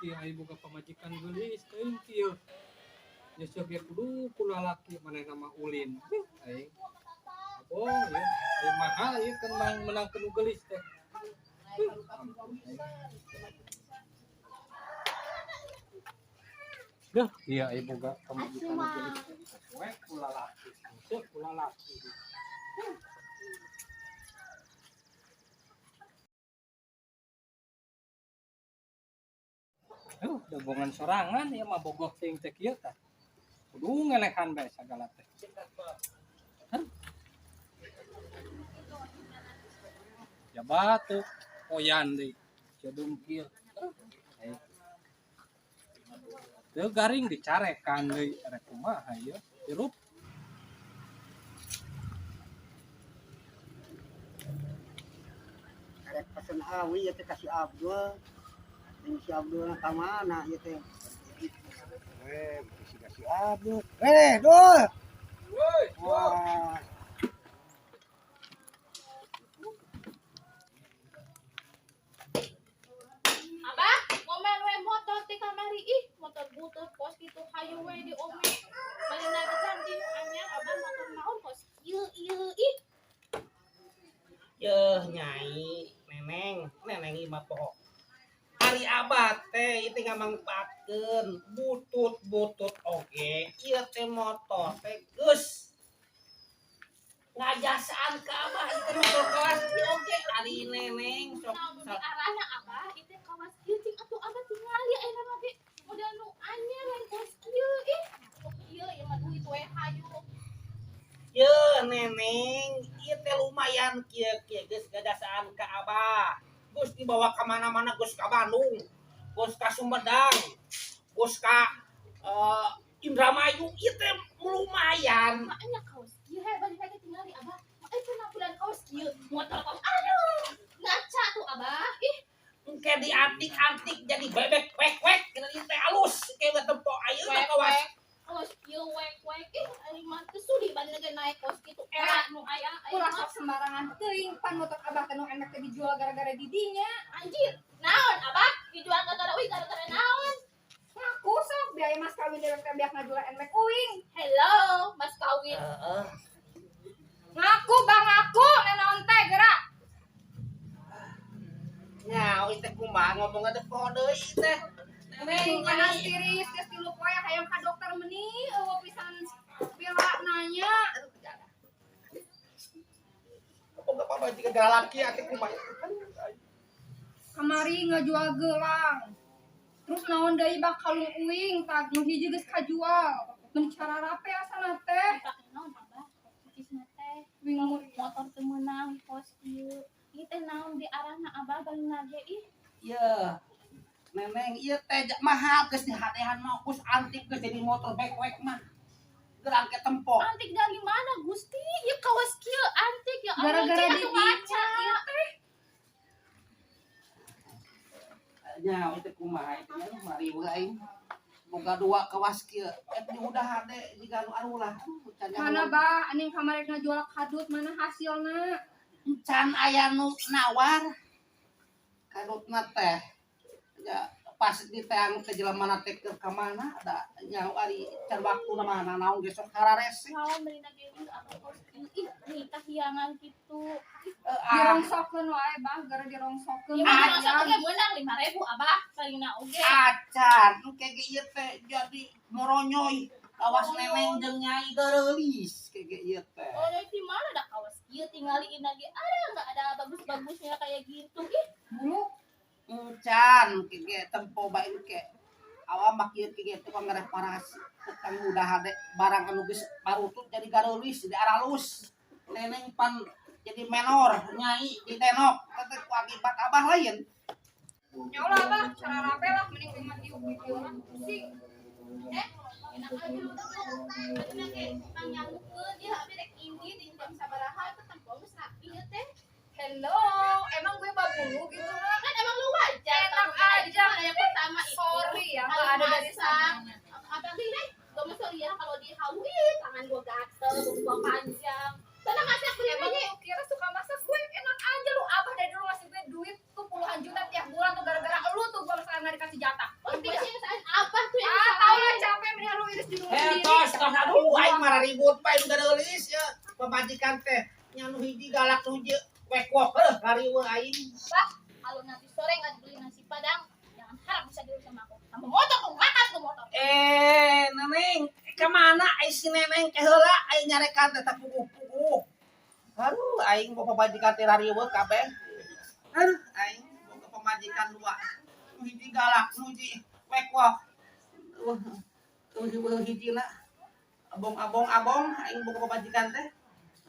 Kieu ai boga pamajikan geulis teuing kieu. Nyeuseuk ge kudu ku lalaki manehna mah ulin. Aing. Abong ieu, ai mahal ieu kan meunangkeun nu geulis teh. Ampun aing. Duh, iya ai boga pamajikan nu geulis teh. We ku lalaki, nyeuseuk ku lalaki. Aduh, dobongan sorangan ieu mah bogoh teuing teh kieu tah. Kudu ngelehan bae sagala teh. Aduh. Ya batu, poyan deui. Jadung kieu. Ayo. Teu garing dicarekan deui rek kumaha ieu? Hirup. Arek pesen awi ieu teh ka si Abdul. Jeung si Abdul na ka mana ieu teh? Si si Abdul. Dul. Woi, Wah. Abah, ngomen we motor ti kamari ih, motor butut kos kitu hayu we di ome. Bari ganti nu anyar abah motor naon kos ieu ieu ih. Yeuh nyai, neneng, neneng ieu mah poho. Ari abah teh ieu teh ngamangpaatkeun butut-butut oge, ieu teh motor teh geus ngajasaan ka abah ieu teh motor kelas ieu oge ari neneng sok Naon di arahna abah ieu teh kawas ieu cing atuh abah tingali ayeuna mah ge model nu anyar lain kos kieu ih. Kos kieu ieu mah duit we hayu. Yeuh neneng, ieu teh lumayan kieu-kieu geus ngajasaan ka abah. Geus dibawa ka mana-mana, geus ka Bandung, geus ka Sumedang, geus ka Indramayu, ieu teh lumayan. Makanya kaos kieu he bari lagi tingali abah. Makanya penampilan kaos kieu, motor kaos aduh, ngaca tuh abah. Ih, Engke diantik-antik jadi bebek wek-wek, kira ieu teh alus, engke we tempo ayeuna kawas. Kaos kieu wek-wek ih, ari mah teu sudi bari lagi naik kaos kitu era nu aya Ulah sok sembarangan teuing pan motor abah teh nu enak teh dijual gara-gara didinya. Anjir, naon abah? Dijual gara-gara uing gara-gara naon? Ngaku sok biaya mas kawin dewek teh biak ngajual enmek uing. Hello, mas kawin. Heeh. Ngaku bang ngaku nanaon teh gerak. Nya, euy teh kumaha ngomongna teh poho deui teh. Neneng Panas nyai. tiris geus 3 poe hayang ka dokter meuni eueuh pisan pila nanya. Boga pamajikan galaki atuh kumaha. Kamari ngajual gelang. Terus naon deui bak kalung uing tah nu hiji geus kajual. Mun cara rape asana teh. Dipake naon abah? Cisna teh Wing motor teu meunang kos kieu. Ieu teh naon di arahna abah balina ge ih. Yeuh. Neneng ieu teh mahal geus dihadehan mah geus antik geus jadi motor bekwek mah. Gerang ke tempo. Antik dari mana Gusti? Ieu kawas kieu antik ya Allah. Gara-gara Cing, atuh didinya ngaca. ieu teh. Nya ieu teh kumaha ieu teh mari we aing. Boga dua kawas kieu. Et di udah hade jiga nu arulah. Aduh, can Mana bah aning kamari ngajual kadut mana hasilna? Can aya nu nawar. Kadutna teh. Ya pas di teang teh jelema teh keur ka mana da nya ari can waktuna mah naon ge sok hararese. Naon meulina ge geus abah kos kieu ih nikah hiangan kitu. Dirongsokeun wae bah gara dirongsokeun. Ya mah dirongsokeun ge meunang 5.000 abah palingna oge. Acan engke ge ieu teh jadi moronyoy kawas neneng jeung nyai gareulis ke ge ieu teh. Oh, di mana da kawas kieu tinggaliin lagi. Ada enggak ada bagus-bagusnya kayak gitu ih. Bulu Encan ke ge tempo bae engke. Awak mah kieu ke ge tukang ngereparasi tukang udah hade barang anu geus parutut jadi gareulis jadi aralus. Neneng pan jadi menor nyai di tenok teh ku akibat abah lain. Ya Allah abah cara rape lah mending uing mah diuk dieu lah pusing. Enak aja lu tuh. Atuh ge pangnyanggukeun dia abi rek indi di jam sabaraha itu tempo geus rapi ieu teh. Hello, emang gue babulu gitu lah. Kan emang lu wajar. Enak kamu kan aja. ada yang pertama itu. Sorry ya, Kalau nggak ada dari masak, sananya. Apa sih nih? Gua mah sorry ya kalau di halu ih tangan gua gatel, gua panjang. Sana masak beli Emang aja. lu kira suka masak gue enak aja lu abah dari dulu ngasih gue duit tuh puluhan juta tiap bulan tuh gara-gara lu tuh gue masalah nggak dikasih jatah. Oh, Pamajikan teh nya nu hiji galak, nu hiji wek-wok, heuh lariweuh aing. Bah, kalau nanti sore nggak dibeli nasi padang, jangan harap bisa diurus sama aku. Sama motor tuh, makan tuh motor. Eh, Neneng, kemana ai si Neneng ke heula aing nyarekan teh teh puguh-puguh. Aduh, aing boga pamajikan teh lariweuh kabeh. Aduh, aing boga pamajikan dua. Nu hiji galak, nu hiji wek-wok. Eueuh, hijina. Abong-abong abong aing boga pamajikan teh.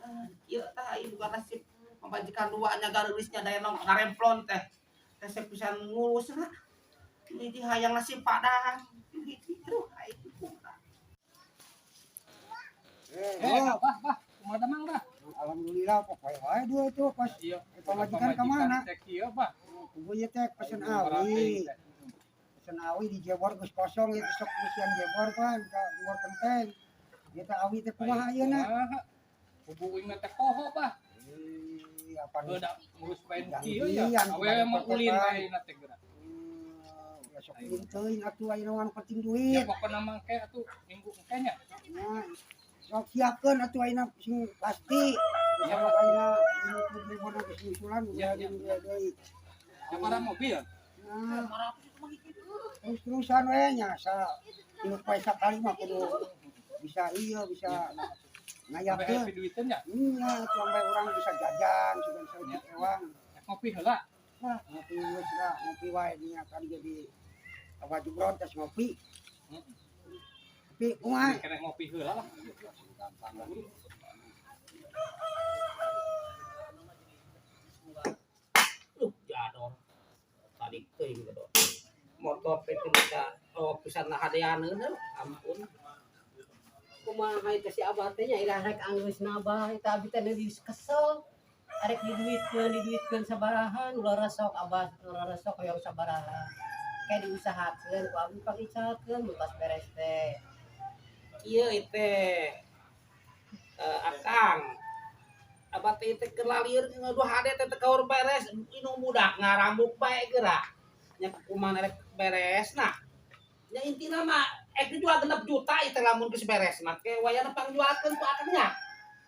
Eh, ieu tah aing boga nasib pamajikan dua nya gareulisnya daenong ngaremplon teh. Resep pisan ngurusna. Nu hiji hayang nasi padang, nu hiji aduh aing kumaha. Eh, Eh, oh, bah, bah, kumaha damang dah? Alhamdulillah pokoknya wae dua itu pas Iya. pamajikan ka mana? Teh kieu, bah. Kubu ieu teh pesen awi. Pesen awi di jebor geus kosong ieu sok ngisian jebor pan ka jebor kenteng. Ieu teh awi teh kumaha ayeuna? Kumaha? Kubu uing teh poho, bah. Ih, apa Heuh da ngurus bae nu kieu Gantian, ya. Awewe mah ulin bae na teh geura. Ya sok ulin teuing atuh ayeuna mah penting Ya duit. pokona mah engke atuh minggu engke nya. Nah, sok siapkeun atuh ayeuna sing pasti. Ya. Sama ayeuna ini jebor geus nyusulan Ya, ya. deui. Ya para mobil. Nah, terus-terusan we nya sa tilu poe sakali mah kudu bisa iya bisa Sampai ngayakeun. happy duiteun nya. Iya, sampai orang bisa jajan, sudah bisa Ya. ewang. Ngopi heula. Wah, ngopi geus lah, ngopi wae nya tadi jadi apa jebron tes ngopi. Tapi kumaha? Kena ngopi heula lah. Gampang lah. Duh, jador. Tadi teuing gitu. Motor teh teu bisa oh pisan lah hadeaneun heuh, ampun. Kumaha teh si abah teh nya iraha rek anggeusna abah eta abi teh geus kesel arek diduitkeun diduitkeun sabarahan ulah resok abah ulah resok hoyong sabaraha kayak diusahakeun ku abi pangicalkeun mun pas beres teh. Ieu teh eh, akang abah teh teh keur lalieur ngadu hade teh teu kaur beres indung budak ngarambuk bae geura nya kumaha rek beresna nya intina mah ek dijual 6 juta ieu teh lamun geus beres mah ke wayahna pangjualkeun ku akang nya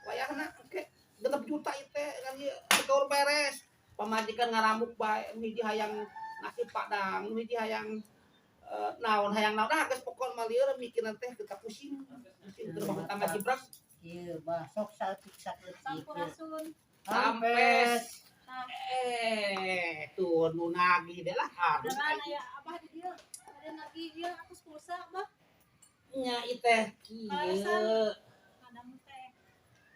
wayahna ke 6 juta ieu teh kan ieu teu kaur beres pamajikan ngarambuk bae nu hiji hayang nasi padang nu hiji hayang eh, naon hayang naon ah geus pokon mah lieur mikirna teh kita pusing pusing keur mah utama jibrak. Kieu bah sok saeutik saeutik. Sampurasun. Sampes. Nah. Eh, tuh nu nagih deh lah. Aduh, Beneran aya abah di dieu. Ada nagih ieu aku pulsa, bah. nya iteh kieu. Kadang teh.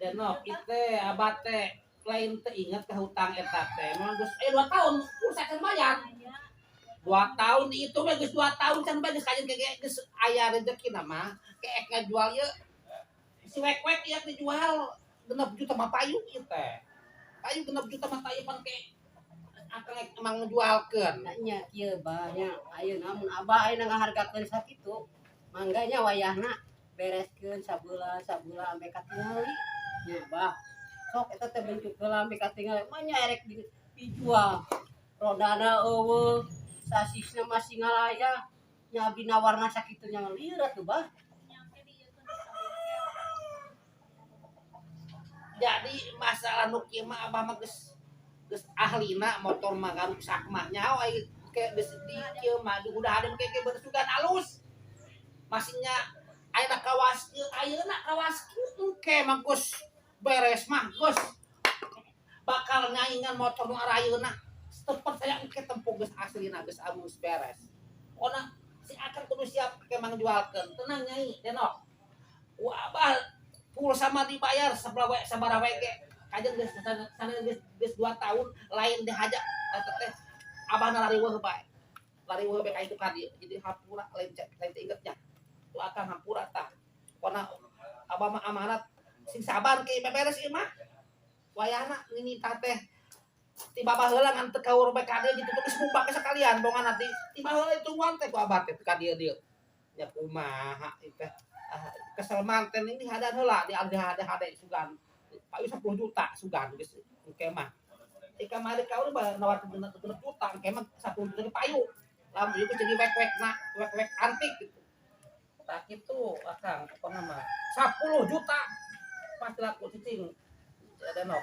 Denok iteh abah teh lain teh inget ke hutang eta teh. Memang geus eh 2 tahun pulsa can bayar. Aya. 2 tahun itu mah geus 2 tahun can bayar geus kajeun ge geus aya rezeki mah. Keek ngajual ieu si wek-wek ieu dijual 6 juta mah payu ieu teh. Payu 6 juta mah payu pan ke akang emang ngejualkeun. Nah, nya kieu bah nya ayeuna mun abah ayeuna ngahargakeun sakitu mangga nya wayahna bereskeun sabulan sabulan ambe katingali nya bah sok eta teh bentuk heula ambe katingali mah nya erek dijual rodana euweuh sasisna masih ngalaya nya abdi nawarna sakitu nya lieur atuh bah. Nyampe di ieu ka bengkel. Jadi masalah nu kieu mah abah mah geus geus ahlina motor mah garuksak mah nyaho ai ke geus di kieu mah udah ada ke ke bersugan alus masihnya ayeuna kawas kieu ayeuna kawas kieu engke mah geus beres mah geus bakal nyaingan motor nu ayeuna tepat saya engke tempo geus aslina geus alus beres pokona si akan kudu siap ke mang jualkeun. Tenang Nyai Denok, ku abah pulsa mah dibayar sebelah we sabaraha we ge kajeun geus sana sana geus geus 2 tahun lain deh aja eta teh abah lariweuh bae lariweuh bae ka itu ka dieu jadi hampura lain lain teh ingetnya ku akang hampura tah pokona abah mah amanat sing sabar ke beberes ieu mah wayahna ninita teh tiba baheula ngan teu kaur bae ka dieu gitu geus mubak sekalian bongan nanti tiba heula tungguan teh ku abah teh ka dieu dieu ya kumaha ieu teh ah, kesel manten ini hadan heula di ada ada hade sugan payu 10 juta sugan geus engke mah ika mari kau mah nawarkeun 6 juta engke mah 10 juta ge payu lamun ieu jadi wek-wek na wek-wek antik gitu tah kitu akang pokona mah 10 juta pasti laku cicing. Ada nok.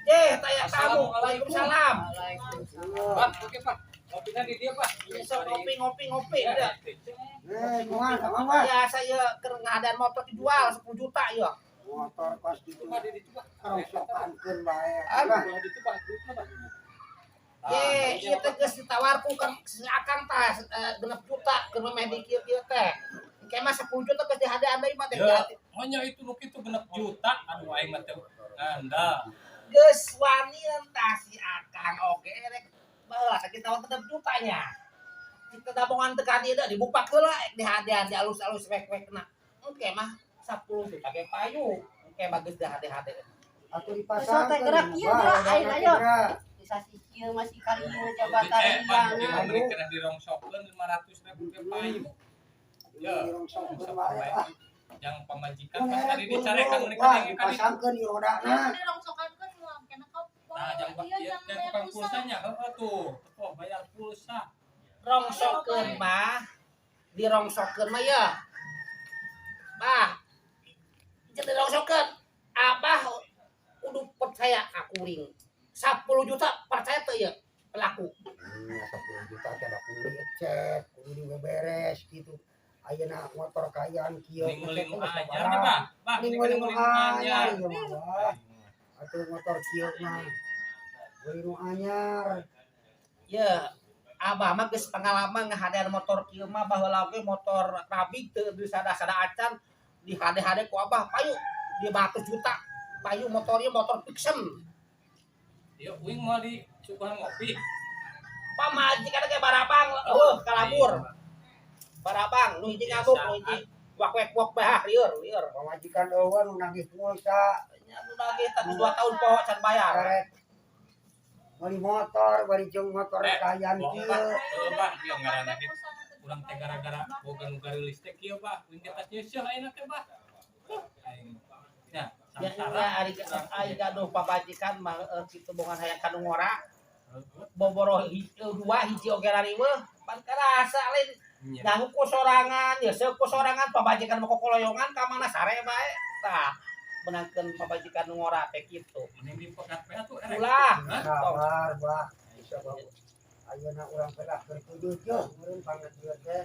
Ye, taya tamu. Waalaikumsalam. Waalaikumsalam. Pak, oke Pak. Ngopinya di dia Pak. Iya, sok ngopi ngopi ngopi. Ya. Eh, kumaha sama Pak? Ya, saya keur ngadean motor dijual 10 juta ya. Motor kos gitu. Pak, di ditu Pak. Rongsokankeun bae. Aduh, Bah, di ditu Pak, duitna Pak. Ye, ieu teh geus ditawarku kan si Akang tah 6 juta keur memeh di kieu-kieu teh. Engke mah 10 juta geus dihadean deui mah teh. Ya, hanya itu nu kitu 6 juta, aduh aing mah teh anda. Geus wani tah si Akang oge rek baheula teh kita 6 juta nya. Kita dabongan teh ka dieu dibuka heula dihadean di alus-alus wek-wekna. Engke mah 10 juta ge payu. Engke mah geus dihade-hade. Atuh dipasangkeun. Sok teh gerak ieu, gerak, ayo, ayo. Di sasi kieu masih kali ieu jabatan Eh, Pak, liana. ieu mah beri kena dirongsokeun 500 ribu ke payu. Ya, Dirongsokeun bae. Ah, yang pamajikan pas tadi dicarekan mereka Wah, yang kali. dipasangkeun di rodana. Dirongsokankeun moal kena kau. Nah, yang Iya, iya, jangan dan bayar tukang pulsa. pulsanya, heeh tuh. Oh, bayar pulsa. Rongsokeun mah dirongsokeun mah ya. Bah. Jadi rongsokeun. Abah kudu percaya ka kuring. 10 juta percaya teu ieu pelaku. Iya, 10 juta teh da kudu dicek, kudu dibeberes gitu. Ayeuna motor kayaan kieu. Mending meuli nu anyar nya, Pak. Pak, Mending mending meuli nu meuli nu anyar. anyar ieu mah, Bah. Atuh motor kieu mah. Meuli nu anyar. Ya, abah mah geus pengalaman ngahadean motor kieu mah, baheula oge motor Rabik teu disada-sada acan di hade-hade ku abah payu di 100 juta. Payu motornya motor Vixion. Yuk, uing mau di suguhan ngopi. Pamajikan ge barabang eueuh kalabur. Barabang nu hiji ngamuk, nu hiji wak wek wak bah lieur lieur. Pamajikan eueuh nu nagih pulsa. Nya nu nagih tadi 2 tahun poho can bayar. Karek meuli motor, bari jeung motor Eh, kayaan bohong, kieu. Pak. Heuh, Pak, ieu ngaranna ge urang teh gara-gara boga nu gareulis teh kieu, Pak. Uing teh tas nyeuseuh ayeuna teh, Pak. Huh, aing. Ya, Ya samsara. nya ari ari gaduh pamajikan mah kitu bongan hayang ka nu ngora. Boboro dua hiji oge rariweuh pan karasa lain Nya. nyangu ku sorangan, yeuseuh ku sorangan, pamajikan mah kokoloyongan ka mana sare bae. Tah, menangkeun pamajikan nu ngora teh kitu. Mending dipegat we atuh erek. Ulah. Hah? Sabar, Bah. Bisa bawa. Ayeuna urang pedah keur tujuh jeuh meureun panget ieu teh.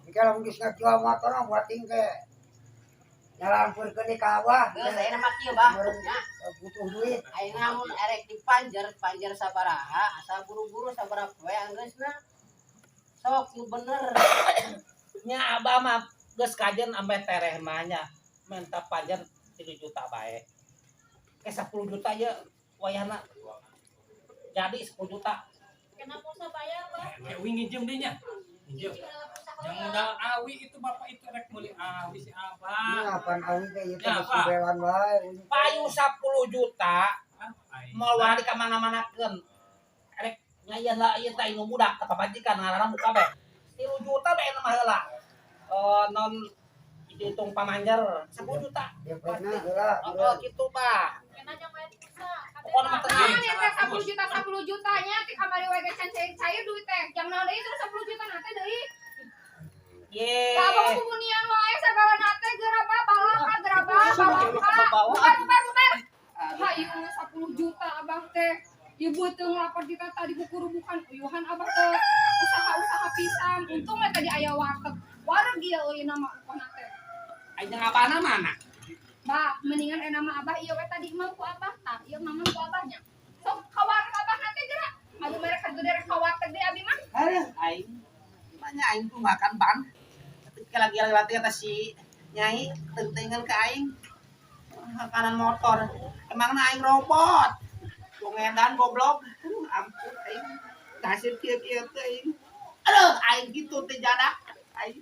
Engke lamun geus ngajual motor mah buat tingke. Nyalampurkeun di ka abah. Geus ayeuna mah kieu, Bah. Nya, Butuh duit. ayeuna mun erek dipanjer, panjer sabaraha, asal buru-buru sabaraha poe anggeusna. Sok nu bener. Nya abah mah geus kajen ambe tereh mah nya minta panjer 3 juta bae. Ke 10 juta ye wayahna. Jadi 10 juta. Kena pulsa bayar, Bah. Kayak uing nginjem deh nya. Nginjem. Yang modal awi itu bapak itu rek meuli awi si Ini abah. apaan awi teh ieu teh Ya, geus Pak. belan wae. Payu 10 juta Ah, aing. moal wani ka mana-manakeun. Erek ngayeun lah ieu teh nu budak ka pamajikan ngaranna buka bae. 3 juta bae mah heula. Eh non dihitung pamanjer 10 juta. Depna heula. Oh, gitu, Pak. Kena jangan bayar pulsa. Pokoknya mah tenang. Naon ya teh 10 juta 10 jutanya ti kamari we ge can cair-cair duit teh. Jang naon deui terus 10 juta na teh deui. Ye. Ka abah bubunian wae sagala na teh geura balaka geura balaka. Bubar bubar bubar. Hayu 10 juta abah teh. Ibu teu ngelapor di tadi kukurubukan uyuhan abah teh usaha-usaha pisan. Untung we tadi aya warteg. Wareg ieu euy nama upahna teh. Aing abahna mana? Bah, mendingan enak mah abah ieu we tadi mah ku abah tah, ieu mama ku abahnya. Sok ka warteg abah na teh geura. Abi mereka gede rek ka warteg deui abi mah. Aduh, aing. Banyak aing tuh makan ban. Ketika lagi lagi kata si Nyai tentingan ke aing. Makanan motor. Emangna aing robot. Ngedan goblok. Aduh, ampun aing. Nasib kieu-kieu teh aing. Aduh, aing gitu teh jadak. Aing.